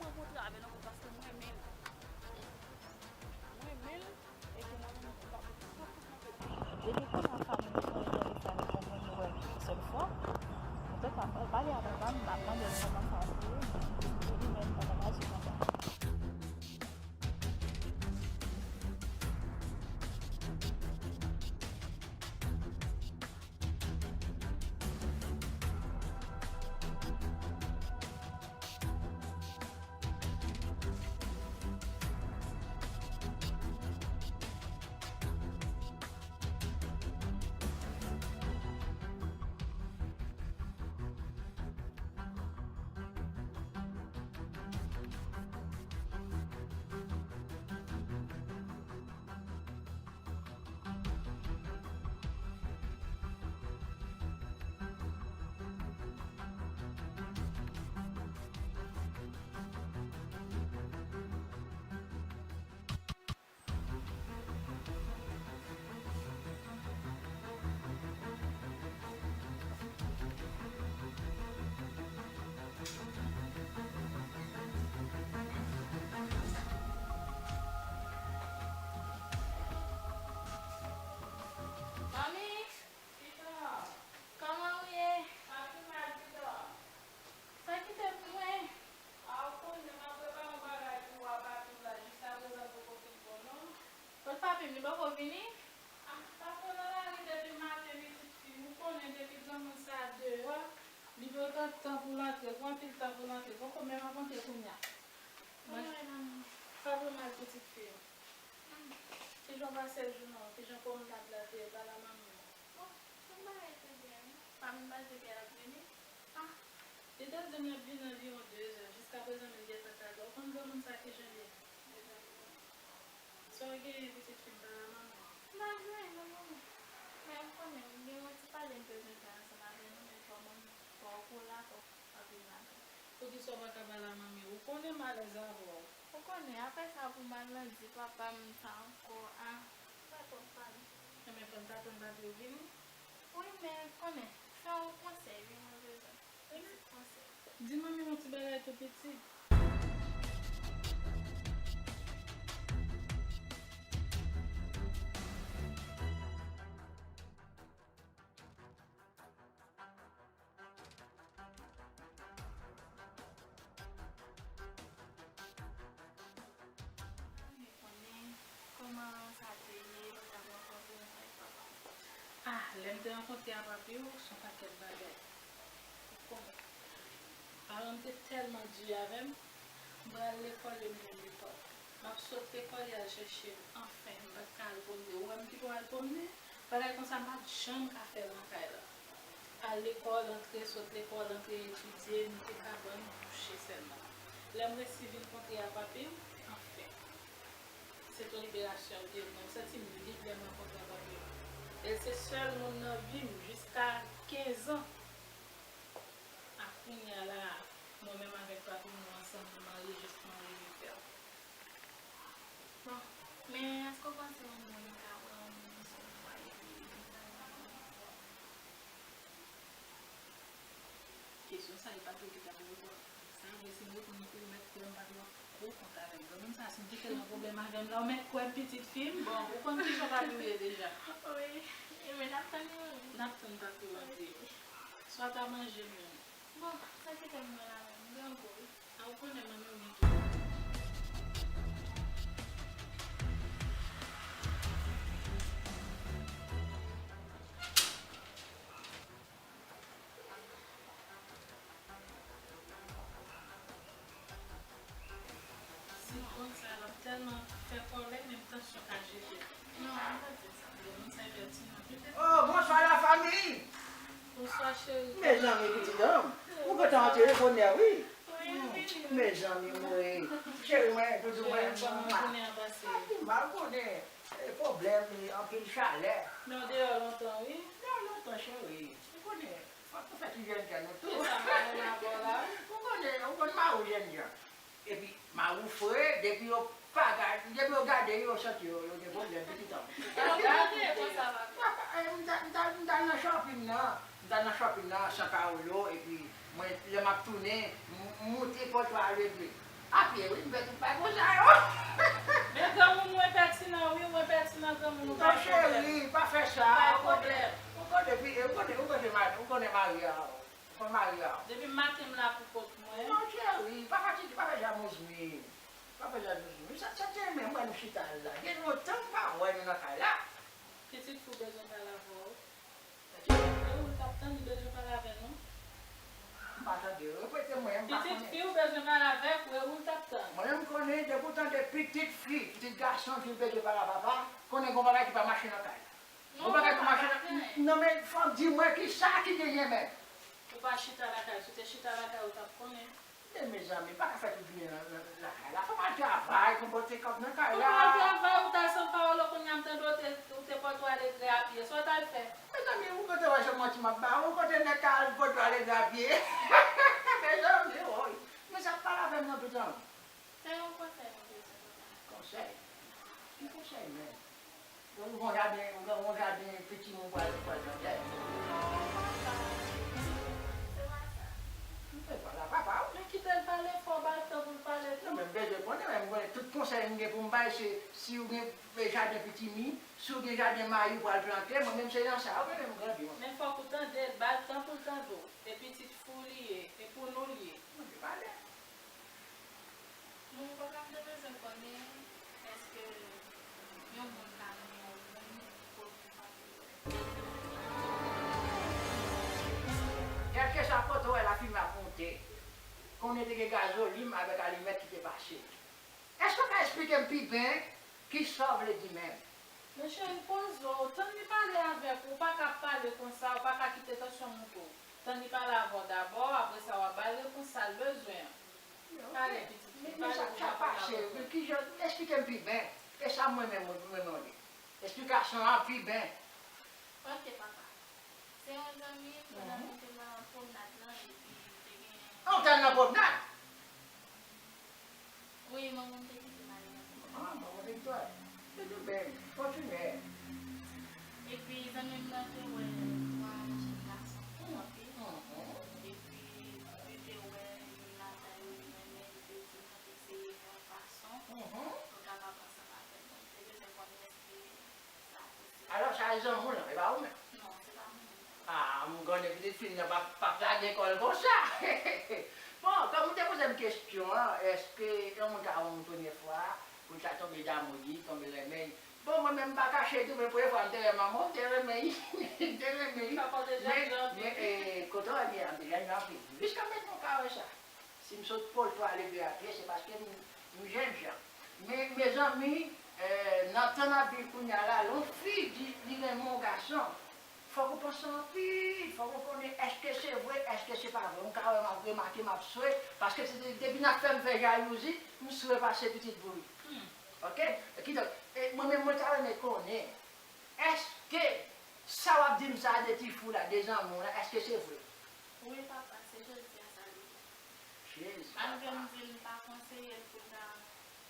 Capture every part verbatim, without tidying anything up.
Mwen kontre avè l ankò paske m renmen l. M renmen l, epi mwen menm, m pa, m pa konn anpil. Depi kounye a, fanmi m konnen tande sa, li konprann li wè yon sèl fwa. Antouka, m pral pale avè papa m, m ap mande l kòman sa se ye, men li menm, papa m aji konsa. Manmi! Kòman ou ye? Pa pi mal, Tita. Sa ki te pou mwen? A, ou konnen m ap prepare yon bagay pou w a papi w la, jiskaprezan l poko fin bon non. Kot papi m, li poko vini? A, pa fè nan lari depi maten, pitit fi m, ou konnen depi granmoun sa deyò, li pran tan pou l antre, pran anpil tan pou l antre, poko menm ap antre kounye a. Mwen, pa fè mal, pitit fi m. Kijan w pase jounen w? Kijan kòm tab la te ye? Pale a manmi w. Bon, tout bagay te byen, wi. Pa vin pase kè l ap vini? Ah, li te di m l ap vini anviwon de zè. Jiskaprezan, men l gentan t al la. Ou konn granmoun sa kijan l ye? Sa w genyen, pitit fi m, pale a manmi w. M pa gen anyen non, manmi. Men ou konnen, m gen yon ti pale m bezwen fè ansanm avè nou, men fò manmi, fò w kou la, fò w vin avè m. Poukisa w pa ka pale a manmi w? Ou konnen m alèz avè w. Ou konnen, apre sa pou m al nan di papa m sa ankò, a, m pa twò pale. Enben, fò n t atann papi w vini. Wi, men konnen, se yon konsèy, wi, mwen bezwen. Yon ti konsèy. Di manmi w yon ti bagay tou piti. Konnen kòman sa te ye lè w t ap rankontre avèk papa m? Ah, lè m te rankontre a papi w, se yon pakèt bagay. Ou konnen, paran m te tèlman di avè m, m pral lekòl, yo mennen m lekòl. M ap sot lekòl, y al chèche m. Anfen, m pa t ka al pwomne. Ou wè m ki pou al pwomne? Bagay konsa, m pa t janm ka fè l nan kay la. Al lekòl, antre, sot lekòl, antre etidye, m te ka bann kouche sèlman. Lè m resi vin kontre a papi m, anfen, se t on liberasyon l te ye pou mwen. M santi m lib lè m rankontre a papi m. E l se sèl moun nan vi m jiska kenz an. A kounye a la, mwen menm avèk papi m, nou ansanm, nou marye jis pou marye vin fè l. Bon, men èske w panse yon moun ka wè yon moun sou yon fwaye li, li ta renmen? Kesyon sa, e pa tou ki ta poze w. Sa vre, si m reponn ou, ou mèt kwè m pa twò gwo kont avè m. Granmoun sa, si m kite l nan pwoblèm avè m la, ou mèt kwè m, pitit fi m. Bon, ou konn kijan papi w ye deja. Wi, men n ap tann li. N ap tann papi w antre. Swa ta manje menm. Bon, sa kite m nan la menm, m grangou wi. A, ou konnen manmi w gen tou. Sitwon sa l ap tèlman fè kòlè, menm tansyon ka jete. Non, m pa di sa. Granmoun sa pètinan. Oh, bonswa la fanmi! Bonswa, cheri. Mezanmi, pitit dam, ou gentan antre bonè, wi. Wi, m vini. Mezanmi, mwen. Cheri mwen, doudou mwen. Cheri, kòman jounen an pase? A, pi mal konnen. E, pwoblèm, e, anpil chalè. Men w deyò lontan, wi. Deyò lontan, cheri. Ou konnen, fòk nou fè ti jènjan nou tou. Kisa, mari w la bò la? Ou konnen, ou konn mari w jènjan. Epi, mari w fre, depi yo pa gad, depi yo gade, yo santi yo, yo gen pwoblèm, pitit an. Yo gade konsa, papa. Papa, e, m t al, m t al, m t al nan shopping nan. M t al nan shopping nan, san kawolo, epi mwen, lè m ap tounen, m, m moute pòt yo al regle. A pye, wi, m fè tout bagay konsa yo. Men granmoun mwen pètinan, wi, mwen pètinan granmoun ou pa Non, cheri, pa fè sa. Ou konnen, ou konnen, ou konnen, ou konnen mari a. Ou konnen mari a. Depi maten m la pou kont mwen. Non, cheri, pa fatige, pa fè jalouzi. Pa fè jalouzi. Sa, sa te menm mwen nou chita la. Gen lontan m pa wè nou nan kay la. Pitit fi w bezwen pale avè w. E ou l t ap tann, li bezwen pale avè nou. M pa tande. Repete mwen, m pa Pitit konnen. Fi w bezwen pale avèk ou, e ou l t ap tann. Mwen menm konnen, depi w tande pitit fi, pitit gason ki bezwen pale a papa, konnen gon bagay ki pa mache nan kay la. Gon Non, bagay ki papa, mache pa nan. gen. Non, men fò w di mwen ki sa ki genyen menm. Ou pa chita lakay, si w te chita lakay, ou t ap konnen. Men mezanmi, pa ka fè tout jounen nan, nan lakay la. Fò m al travay pou m pote kòb nan kay Ou la. pa al travay, ou ta san pawòl, kounye a m tande w te, ou te pote w ale grapye. Sa w t al fè? Mezanmi, ou kote wè se manti m ap ba ou, ou kote nèg ka al pote w ale grapye. Mezanmi, woy. Men sa pale avè m nan pitan. Se yon konsèy mwen bezwen papa. Konsèy? Ki konsèy menm? Ou gen yon jaden, ou gen yon jaden pitimi ou pral, pral plante? Non, papa, se pa sa. M fè pale a papa ou. Men kite l pale fò, ba l tan pou l pale tou. Non, men m bezwen konnen, men m konnen tout konsèy m gen pou m bay, se si ou gen jaden pitimi, si ou gen jaden mayi ou pral plante, mwen menm se nan sa, ou konnen m grandi, mwen. Men fòk ou tande l, ba l tan pou l tande w. E pitit fi w li ye, e pou nou l ye. Mwen te pale. Non, papa, m te bezwen konnen, èske yon moun ka renmen yon moun kote l pa te wè? Kèlkeswa kote w wè lafimen ap monte, konnen te gen gazolin avèk alimèt ki te pase. Èske w ka esplike m pi byen ki sa w vle di menm? Men cheri, poze w, tann li pale avèk ou, ou pa ka ap pale konsa, ou pa ka kite tansyon w monte w. Tann li pale avè w dabò, apre sa w ap ba l repons sa l bezwen an. Pale, pitit fi, Men, men pale sa, pou sa papa pase, avè w. Kijan, esplike m pi byen. E sa mwen menm, mwen, mwen, mwen, esplikasyon an pi byen. Ok, papa. Se yon zanmi, pandan nou te nan pwomnad lan, epi te gen. An, w t al nan pwomnad? Wi, manman m te kite m ale nan pwomnad. Ah, manman Viktò. Se tou byen. Kontinye. Epi zanmi m nan te wè twa jèn gason kanpe. Mhm. Epi li te wè youn ladan yo li renmen, li te di nou te eseye fè yon fason Mhm. pou l kapab ansanm avè nou. Li te bezwen konnen èske sa posib. Alò, sa e zanmi w lan, e pa ou menm? Non, se pa mwen menm. Ah, m konnen pitit fi m nan p ap, p ap lage kò l konsa. Bon, kòm ou te poze m kesyon an, èske yon moun ka wè yon moun premye fwa, pou l ta tonbe damou li, tonbe renmen l? Bon, mwen menm m pa kache tou, men premye fwa m te wè manman w, m te renmen l. M te renmen l. Papa w te Men, jèn jan anpil. Men, eh, kote w wè m ye a, m te jèn jan anpil. Jiska mentnan m ka wè sa. Si m sot Pòltwa leve a pye, se paske m, m jèn jan. Men, mezanmi, eh, nan tan n ap viv kounye a la, lè yon fi di li renmen yon gason, fòk ou panse anpil, fòk ou konnen èske se vre, èske se pa vre. M ka wè m ap remake, m ap swe, paske se de- depi n ap fè m fè jalouzi, m swe pase pitit bouyi. Hmm. Oke? Kidonk, e, mwen menm, mwen ta renmen konnen, èske sa w ap di m sa de ti fi w la, de zanmi w la, èske se vre? Wi, papa, se jodi a sa li ye. Jezi, Malgre m papa. di l m pa konseye l pou l ta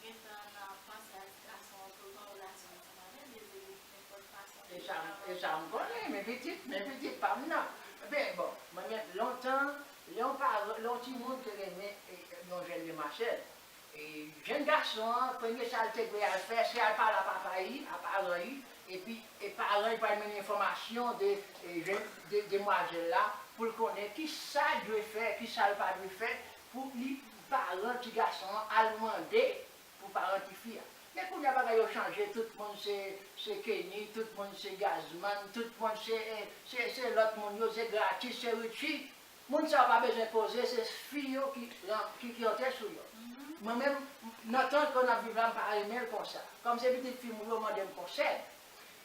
gentan nan panse a ti gason an pou l gen yon relasyon ansanm avè l, li di li nenpòt fason E li sa, kapab. E sa m konnen, men pitit, men pitit pa m nan. Ben, bon, mwen menm, lontan, lè yon paran, lè yon timoun te renmen, e, yon jèn demwazèl, e, jèn gason an, premye sa l te dwe al fè, se al pale a papa li, a paran li, epi, e paran li pral mennen enfòmasyon de, e, jèn, de, demwazèl la, pou l konnen ki sa l dwe fè, ki sa l pa dwe fè, pou li, paran ti gason an al mande pou paran tifi a. Men kounye a bagay yo chanje, tout moun se, se Kenny, tout moun se Gazman, tout moun se, eh, se, se lòt moun yo, se Gratis, se Richie. Moun sa yo pa bezwen poze, se fi yo ki, ki, ki antre sou yo. Mwen menm, nan tan ke n ap viv la, m pa renmen l konsa. Kòm se pitit fi m, yo mande m konsèy.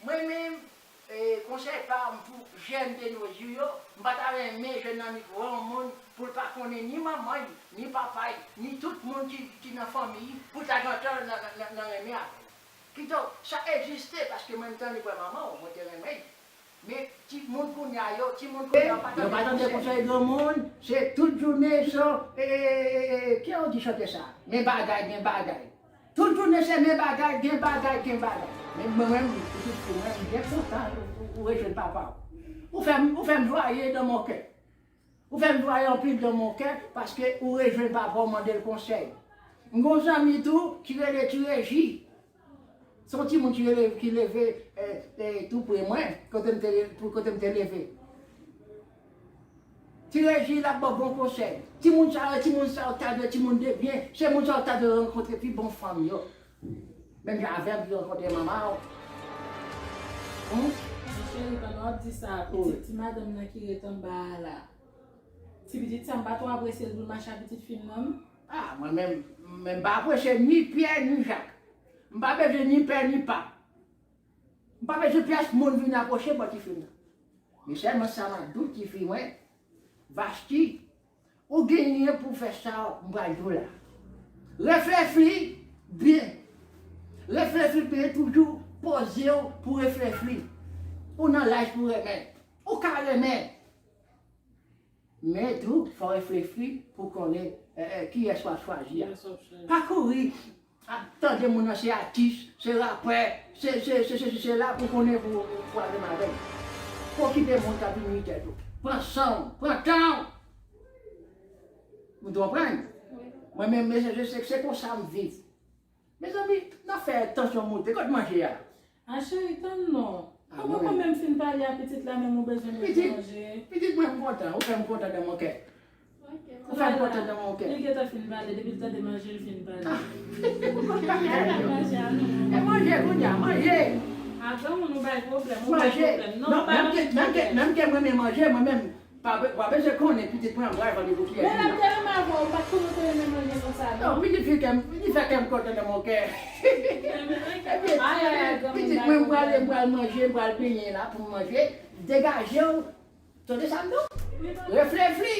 Mwen menm, E, konsèy pa m pou jèn de nos jours yo, m pa ta renmen jèn nan mikro yon moun pou l pa konnen ni manman l, ni papa l, ni tout moun ki, ki nan fanmi l, pou l ta gentan nan, nan, nan, nan renmen avè l. Kidonk, sa egziste, paske mwen m tande pwè manman w, mwen te renmen l. Men, timoun kounye a yo, timoun kounye a yo pa tande konsèy. Yo pa tande konsèy granmoun, se tout jounen se, e, e, e, e, e, ki yo di chante sa? Men bagay, men bagay. Tout jounen se men bagay, gen bagay, gen bagay. Men mwen menm, pitit fi mwen, m byen kontan ou, ou, ou rejwenn papa w. Ou fè m, ou fè m jwaye dans mon cœur. Ou fè m jwaye anpil dans mon cœur, paske ou rejwenn papa w, mande l konsèy. M gen yon zanmi tou ki rele Ti Reji. Se yon timoun ki rele, ki leve, eh, eh, tou pre mwen, kote m te, kote m te leve. Ti Reji, l ap ba w bon konsèy. Timoun sa yo, timoun sa yo ta dwe timoun de byen. Se moun sa yo ta dwe rankontre pi bon fanm yo. Menm jan avè m ki rankontre manman w. Hum? Mon cheri, pandan w ap di sa, pitit ti madanm nan ki ret anba a la. Ti pitit sa, m pa twò apresye l pou l mache ak pitit fi m nan, non. Ah, mwen menm, men m pa apresye ni Pyè ni Jak. M pa bezwen ni pè ni pa. M pa bezwen pyès moun vin apwoche bò tifi m nan. Men sèlman sa m ap di w, tifi mwen, Vashti, ou genyen pou fè sa m pral di w la. Reflechi byen. Reflechi byen, toujou poze w pou reflechi. Ou nan laj pou renmen. Ou ka renmen. Men tou, fò w reflechi pou konnen, eh, eh, kiyès w ap chwazi a. Kiyès w ap chwazi. Pa kouri ap tande moun nan se atis, se rapè, se, se, se, se, se, se la pou konnen pou, pou al menm avè l. Pa okipe moun k ap imite tèt ou. Pran san w, pran tan w. Ou konprann? Wi. Mwen menm, mesye, se, se konsa m viv. Mezanmi, n ap fè tansyon monte. Kot manje a? A cheri, tann non. Ah, mwen menm. Ou poko menm fin pale a pitit la, menm ou bezwen manje. Pitit, pitit mwen, m kontan. Ou fè m kontan dans mon cœur. Ou fè m kontan dans mon cœur. Li gentan fin pale, depi l tande manje, l fin pale. Ah. E manje kounye a, manje. A granmoun, ou bay pwoblèm, ou bay pwoblèm. Non, ou bay pwoblèm. Menm ke, menm ke mwen renmen manje, mwen menm, pa be-, pa bezwen konnen pitit mwen, m pral vann li pou kiyès. Men l ap te renmen avè w, ou pa t konnen w te renmen manje konsa, non? Non, pitit fi kè m, li fè kè m kontan dans mon cœur. Epi, pitit mwen, m pral, m pral manje, m pral benyen la pou m manje. Degaje w. Tande sa m di w? Reflechi.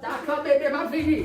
Dakò, bebe, m ap vini.